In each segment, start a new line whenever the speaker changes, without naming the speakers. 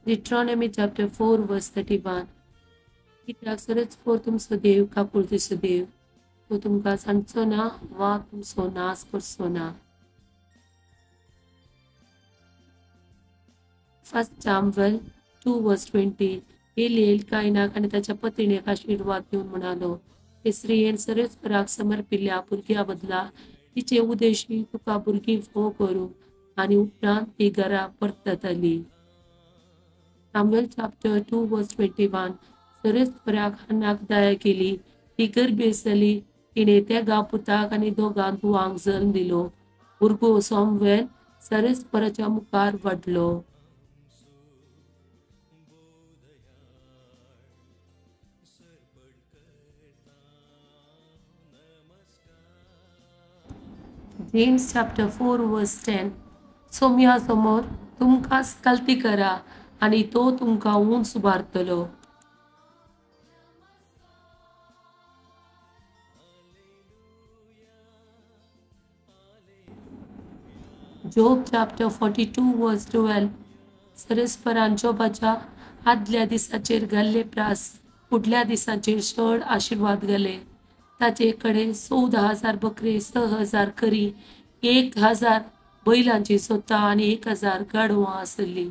Deuteronomy chapter 4 verse 31. कित्याक सरस्पर तुमचो देव काकुळतीचो देव, तो तुमकां सांडचो ना वा तुमचो नाश करचो ना. 1 Samuel 2 verse 20. एली एल्कानाक आनी ताच्या पत्नीक आशिर्वाद दिवन म्हणालो, हे स्त्रियेन सरस्पराक समर्पिल्ल्या भुरग्या बदला तिचे उदेशी तुका भुरगीं फोव करूं. आनी उपरांत ती घरा परतताली. Samuel chapter 2 verse 21. सरस्पराक हन्नाक दया केली, ती गर्भेस्त जाली. तिणें तेगा पुताक आनी दोगां धुवांक जल्म दिलो. भुरगो सामुएल सरस्पराच्या मुखार वाडलो. James chapter 4 verse 10. सोम्या समोर तुमकां कल्ती करा आनी तो तुमकां उंच उबारतलो. Job chapter 42 verse 12. सरस्परान जोबाच्या आदल्या दिसाचेर घाल्ले प्रास फुडल्या दिसाचेर चड आशिर्वाद घाले. ताचे कडेन 14,000 बकरे, 6,000 करी, 1,000 बैलांची सोता आनी 1,000 गाडवां आसली.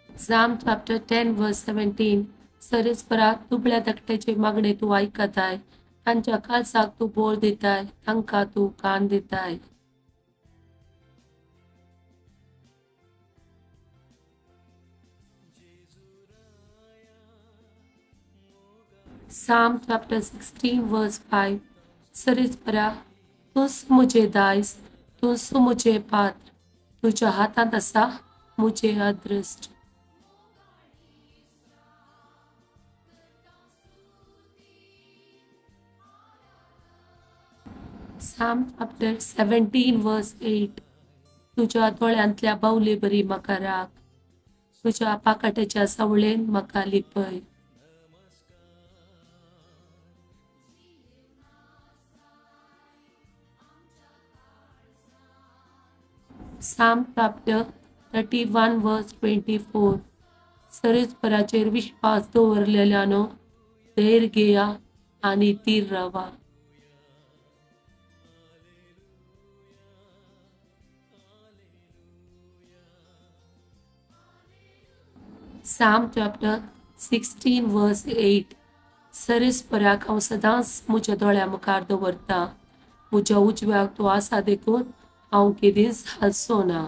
Psalm chapter 10 verse 17. सरस्पराक दुबळ्या धाकट्याचे मागणे तूं आयकताय, तांच्या काळजाक तूं बोळ दिताय, तांकां तूं कान दिताय. Psalm chapter 16 verse 5. सरस्परा तूंच म्हजें दायज, तूंच म्हजें पात्र, तुज्या हातांत आसा म्हजें अदृश्ट. Psalm chapter 17 verse 8. तुज्या दोळ्यांतल्या बावले बरी म्हाका राख, तुज्या पाकाट्याच्या सावळेन म्हाका लिपय. Psalm chapter 31 verse 24. सरस्पराचेर विश्वास दवरलेल्यानो धैर्य घेया आनी थीर रावा. Psalm chapter 16 verse 8. सरस्पराक हांव सदांच म्हज्या दोळ्या मुखार दवरता, म्हज्या उजव्याक तो आसा देखून हांव केदींच हालचो ना.